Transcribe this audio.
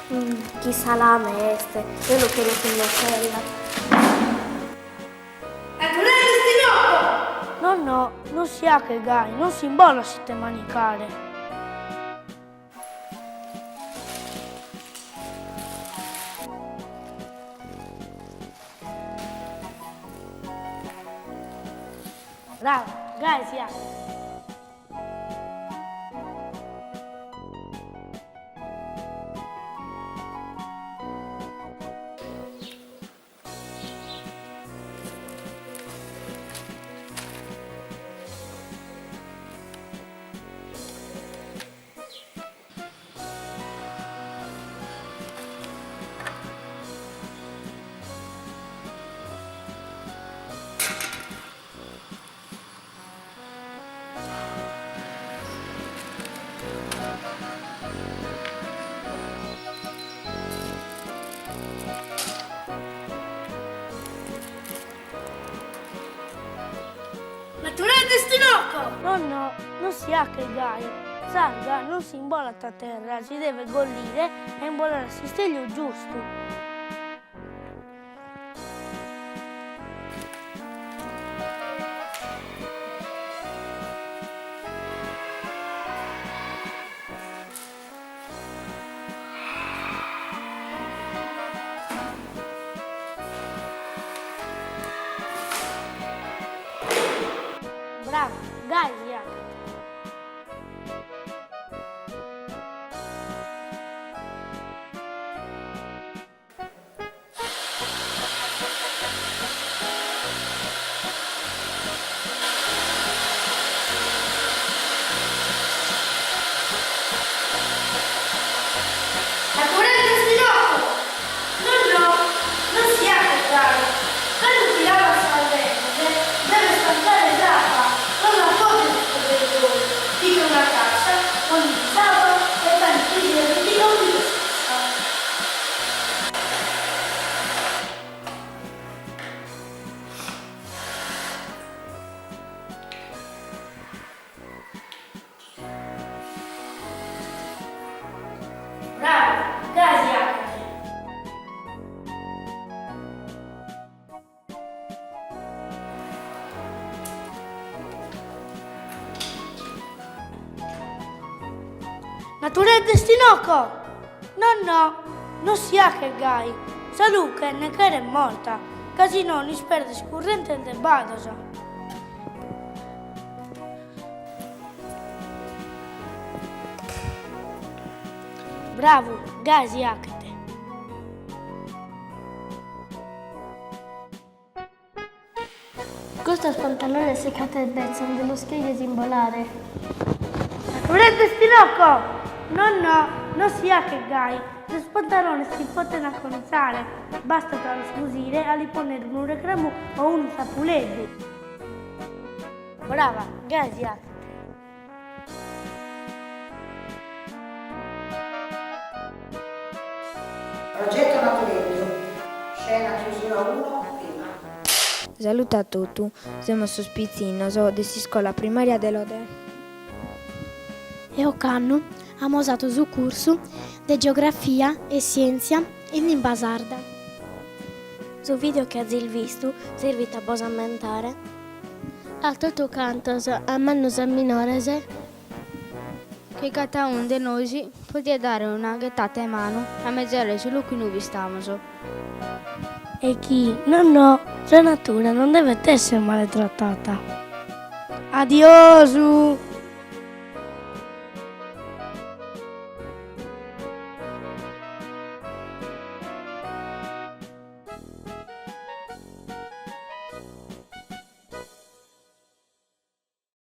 Chi salame est, deo lu cherio cun Nutella. No no, non si 'achet gai, non s'imbolat s'ite manicare. Brava, gai si 'achet. No no, non si 'achet gai. S'arga non si imbolat a terra, si devet gollire e imbolare a s'istegliu giustu. Brava, gai si 'achet. No no, non si 'achet gai. Cando ti lavas sas dentes, deves tancare s'abba, non la podes iscoberrer. Piga una tassa, ponibi s'abba e tando ti servit lompides cussa. Bravu, gai si 'achet. Natureddu 'e Istinocco! No no, non si 'achet gai, sa luche nde cheret morta, ca si nono isperdes currentes de badas. Bravu, gai si 'achet. Custos pantalones secados e betzos nde los cherias imbolare. Natureddu 'e Istinocco! No no, non si 'achet gai, sos pantalones si poten acontzare, bastat a los cusire e a li ponner unu recramu o unu tzapuleddu. Brava, gai si 'achet. Progetto Natureddu, scena chiusura uno, prima. Salude a totu, semus sos pitzinnos de s'iscola primaria de Lodè. E ocannu amus atu su cursu de Geografia e Sièntzia in limba sarda. Su vìdeo chi azis bistu servit a bos ammentare. A totu cantos, a mannos e a minores. Chi cadaunu de nois podiat dare una ghetata 'e manu a mezorare su locu inube istamus. E chi, no no, sa natura non devet essere maletrattata. Adiosu!